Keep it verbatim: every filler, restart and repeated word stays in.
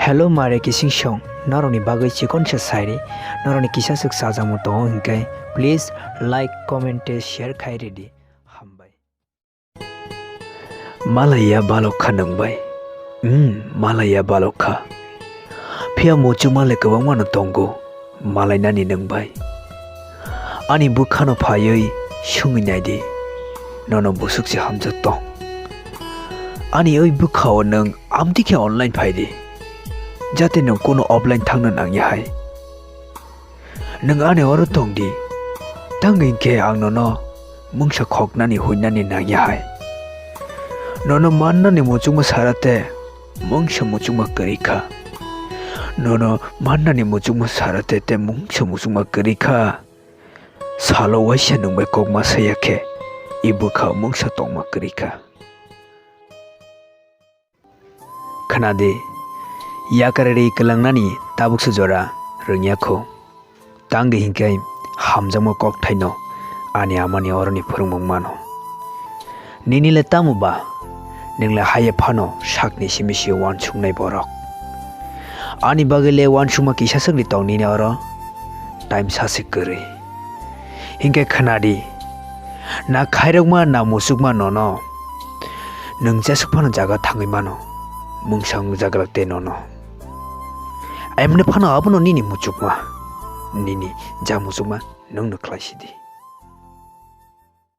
Hello mare kising song, norokni bagwi chikonsa sairi, norokni kisa swk chajakmung tongo hinkhe, please like, comment tei share khai ridi. Hambai. Malaiya balok kha nwng bai. Hmm, malaiya balok kha. Phiya muchungma le kwbangma no tongo. Malainani nwng bai. Ani bwkhano phaiwi sungwi naidi. Nono bwswk se hamjak tong. Ani oi bwkhao nwng amtwi khe online phaidi. Jate nwng kuno offline thangna nangya hai. Nwng ani oro tongdi. Tang hinkhe ang nono mungsa khoknani huinani nangya hai. Nono mannani muchungma sara te mungsa muchungma kwrwi kha. Nono mannani muchungma sara te te mungsa muchungma kwrwi kha. Salo waisa nwng bai kok ma saya khe, i bwkha mungsa tongma kwrwi kha. Khna di, yakar ri kwlangnani tabukse jora rwngya kho. Tang di hinkhe hamjakma kokthaino ani amani oroni phwrwngmung mano. Nini le tamo ba? Nwng le haiya phano sakni simi sio uansuknai borok. Ani bagwi le uansukma kisa swk ri tong nini oro, time sa se kwrwi. Hinkhe khna di, na khairokma na muchukma nono nwng jeswk phano jaga thangwi mano, mungsa wngjaglak tei nono. Emni phano abono nini muchukma, nini ja muchukma nwngno khlai sidi.